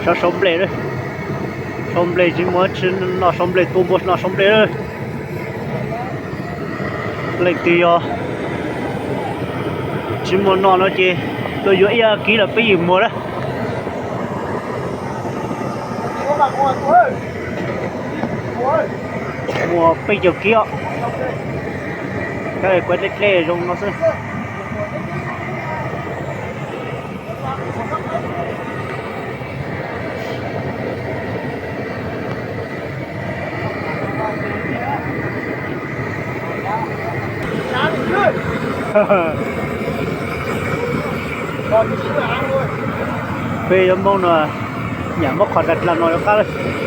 Sab sau nplej, sau nplej tsis muaj tsi no, sau nplej tua npua no, sau nplej. Leej twg yog tsis muaj no no ces tuaj yuav ib kib los peb yim muag lawm. Muaj peb caug kib os. Kab kuav dlej dlej zoo no xwb. Peb yuav Hmoob no nyam muab qhov daj dlag no yuav qab lawm.